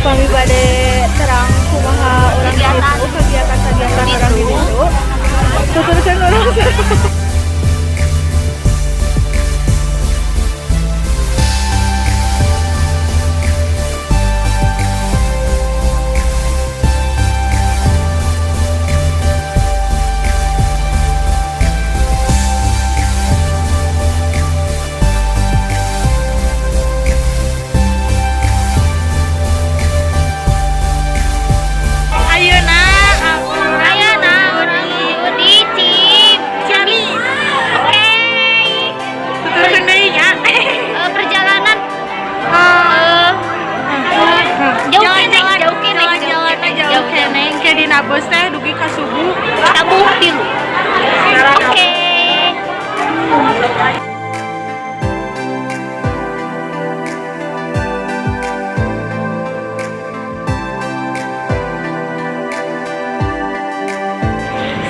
Upami bade terang kumaha urang Kegiatan. Itu kegiatan-kegiatan urang di ditu. Tuturkeun urang. Ayeuna Ayeuna urang di Ciamis. Oke. Tuturkeun deui nya. Perjalanan jauh keneh, jauh keneh, jalan-jalan jauh keneh ke dina bus teh dugi ka subuh. Tabuh tilu. Oke.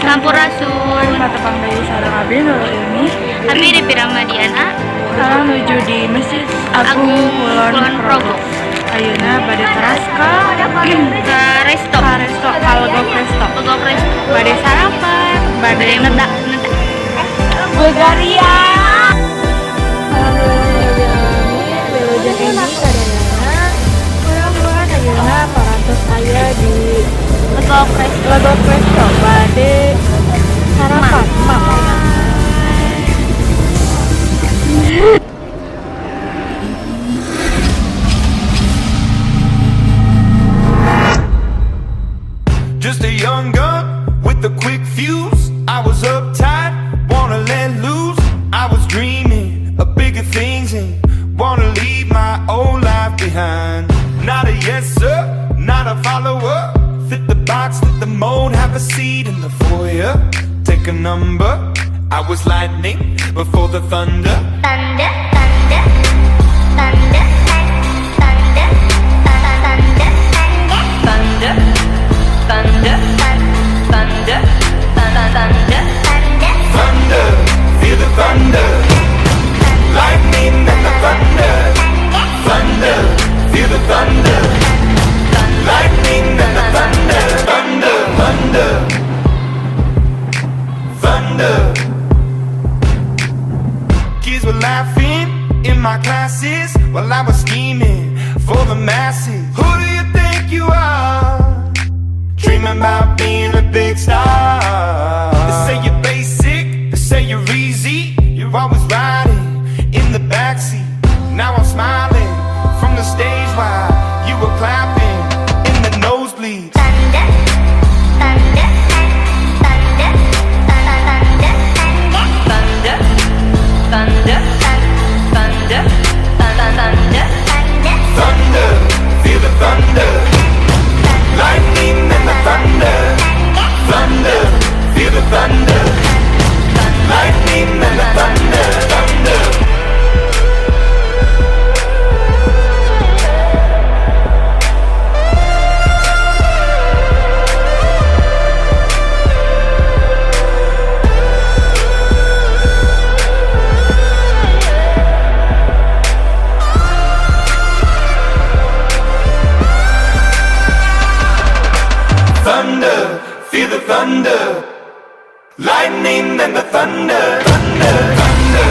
Sampurasun. Patepang deui sareng abdi Nurul Ilmi. Abi Depi Ramadiana. Sekarang menuju di Masjid Agung Agung Kulon Kulon Progo. Progo. Ayeuna bade teras ka Ke resto. Ka resto, ka Legok Resto. Legok Resto. Bade sarapan, bade Bade ngedak ngedak. Bulgaria. Alhamdulillahirobbilalamin, wilujeng enjing sadayana. Mudah-mudahan ayeuna parantos aya di Legok Resto. Legok Resto bade sarapan. Mak. Just a young gun with a quick fuse. I was uptight, wanna let loose. I was dreaming of bigger things and wanna leave my old life behind. Not a yes sir, not a follower. Fit the box, fit the mold, have a seat in the foyer. Take a number. I was lightning before the thunder. Thunder, thunder, thunder, thunder, thunder, Thunder, thunder, thunder, thunder, thunder. Thunder, feel the thunder. Lightning and the thunder. Thunder, feel the thunder. Lightning and the thunder. Thunder, thunder. Thunder. Kids were laughing in my classes while I was scheming for the masses. Who do you think you are? Dreaming about being a big star. They say you're basic, they say you're easy. You're always riding in the backseat. Now I'm smiling from the stage while you were clapping in the nosebleeds. Thunder, thunder, thunder, thunder, Thunder, thunder, thunder, thunder, thunder. Thunder, feel the thunder. Lightning and the thunder. Thunder, feel the thunder. Lightning and the thunder, thunder. Thunder, feel the thunder. Lightning and the thunder, thunder, thunder,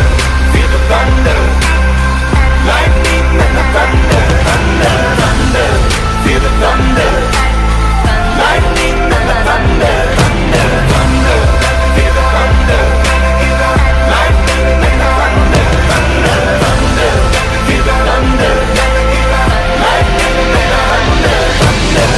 feel the thunder. Lightning and the thunder, thunder, thunder, feel the thunder. Lightning and the thunder, thunder, thunder, feel the thunder. Lightning and the thunder, thunder, thunder, feel the thunder. Lightning and the thunder, thunder.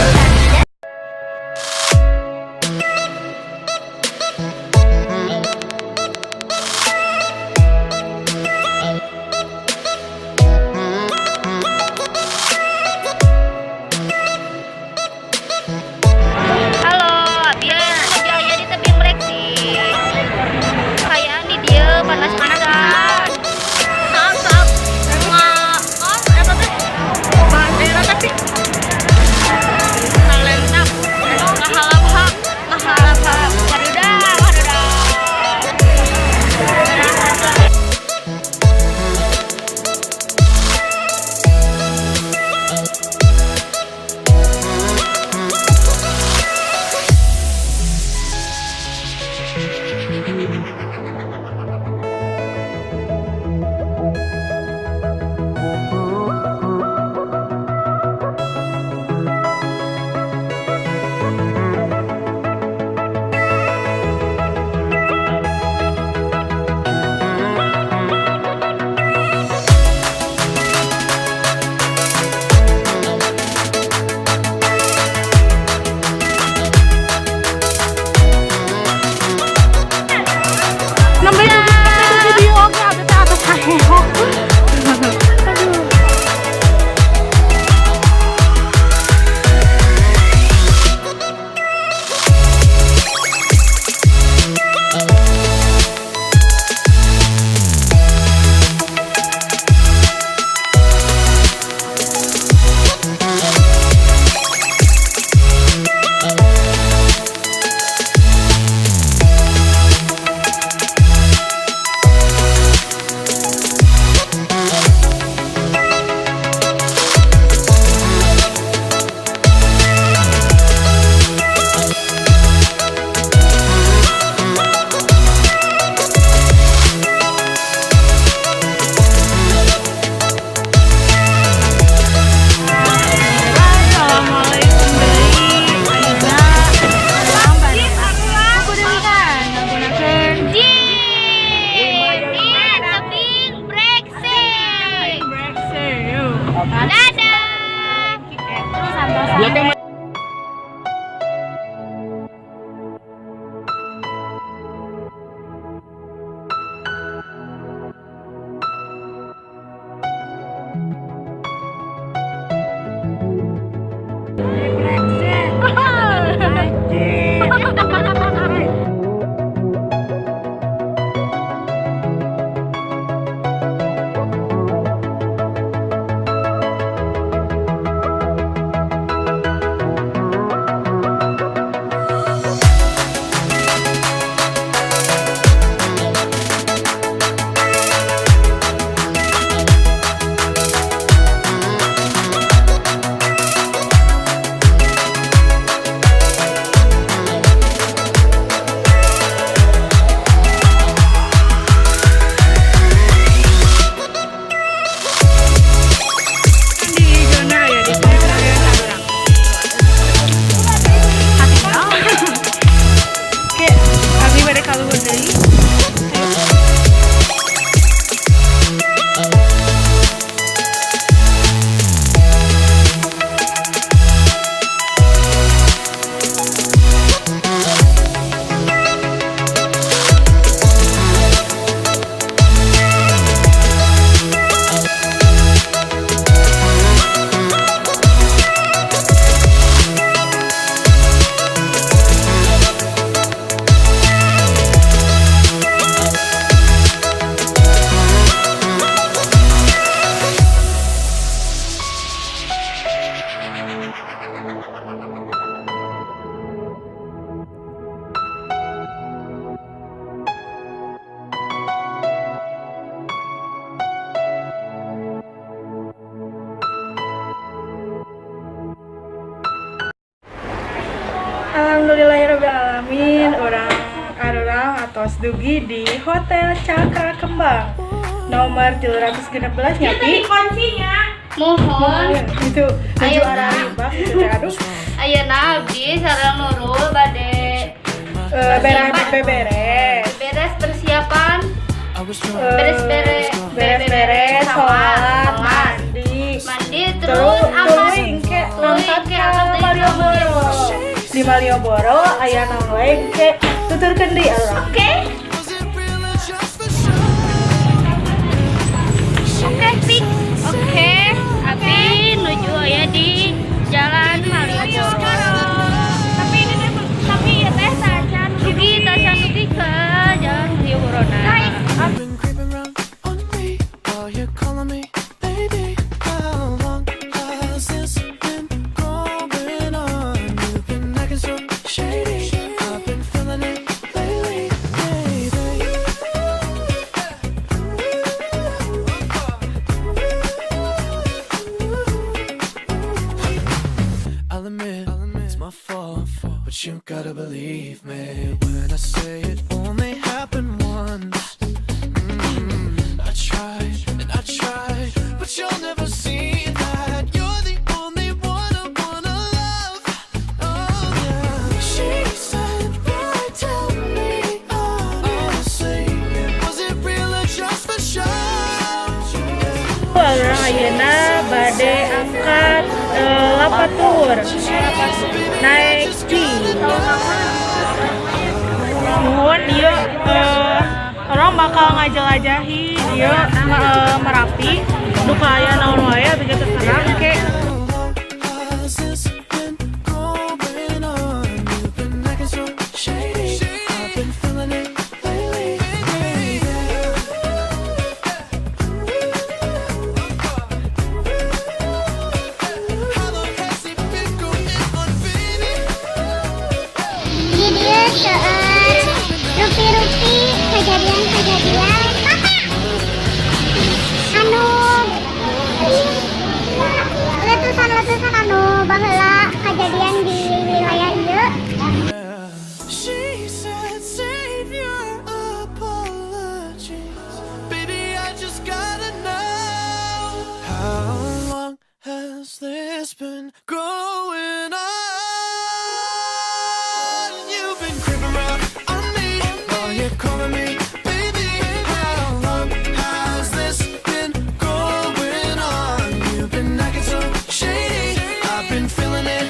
Di zona ya, di zona ya urang. Katinggal. Oke, abi bade kaluhur deui. Alhamdulillahirobbilalamin, urang arurang atos dugi di Hotel Cakra Kembang nomor 316 nya, Pi. Mohon. Itu tujuh Ayo, arah Kak. ribak gitu teh, aduh. Ayeuna abdi sareng Nurul bade Beres beres. Beres persiapan. Beres-beres. Beres-beres, sholat, sholat, mandi, mandi, terus terus angkat tuluy engke tuluy angkat engke ke angkat deui ke Malioboro. Di Malioboro aya naon wae, engke tuturkeun deui urang. Oke. Oke, fix. Oke, abi nuju aya di Jalan Malioboro. Tapi ini teh, tapi ya teh tacan Dugi tacan dugi ke Jalan Malioboro nah. Been creeping round on me while you're calling me baby. How long has this been going on? You've been acting so shady. I've been feeling it lately, baby. I'll admit, it's my fault, but you gotta believe me when I say it only happened once. I tried and I tried, but you'll never see that you're the only one I wanna love. Oh yeah. She said, "Boy, tell me honestly, was it real or just for show?" Urang ayeuna bade angkat lapatur naik ki. Nuhun ieu, urang bakal ngajelajahi ieu Merapi, duka aya naon wae abi ge terserah ke. Has this been going on? You've been acting so shady. I've been feeling it lately, baby. How long has it been going on, baby? Di dieu seueur rupi-rupi kejadian-kejadian anu letusan-letusan anu baheula kejadian di wilayah ieu. She said, save your apologies. Baby, I just gotta know. How long has this been going on? You've been creeping around on me while you're calling me baby. How long has this been going on? You've been acting so shady. I've been feeling it.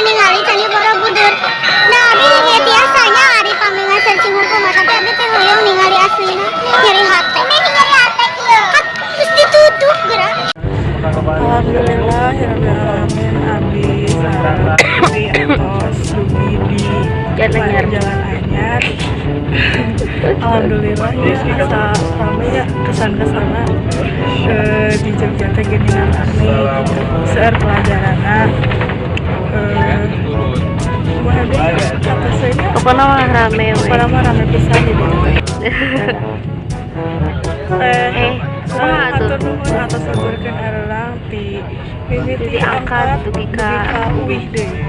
Ningali Candi Borobudur. Nah, abi ge tiasa nya ari pami searching hungkul mah, tapi abi teh hoyong ningali aslina, nyeri hate. Nyeri hate kieu. Kan geus ditutup geura. Alhamdulillah alamin, abis abi atos dugi di Jalan Anyar. Jalan Anyar. Alhamdulillah ya, asa rame ya, kesan kesana di Jogja teh gini rame gitu. Seueur pelajaranna, kumaha deui atasnya. Pokoknya mah rame we. Pokoknya mah rame pisan di ditu teh. Kumaha tuh? Hatur nuhun atas nuturkeun arurang ti mimiti Ti angkat angkat dugi ka uwih deui.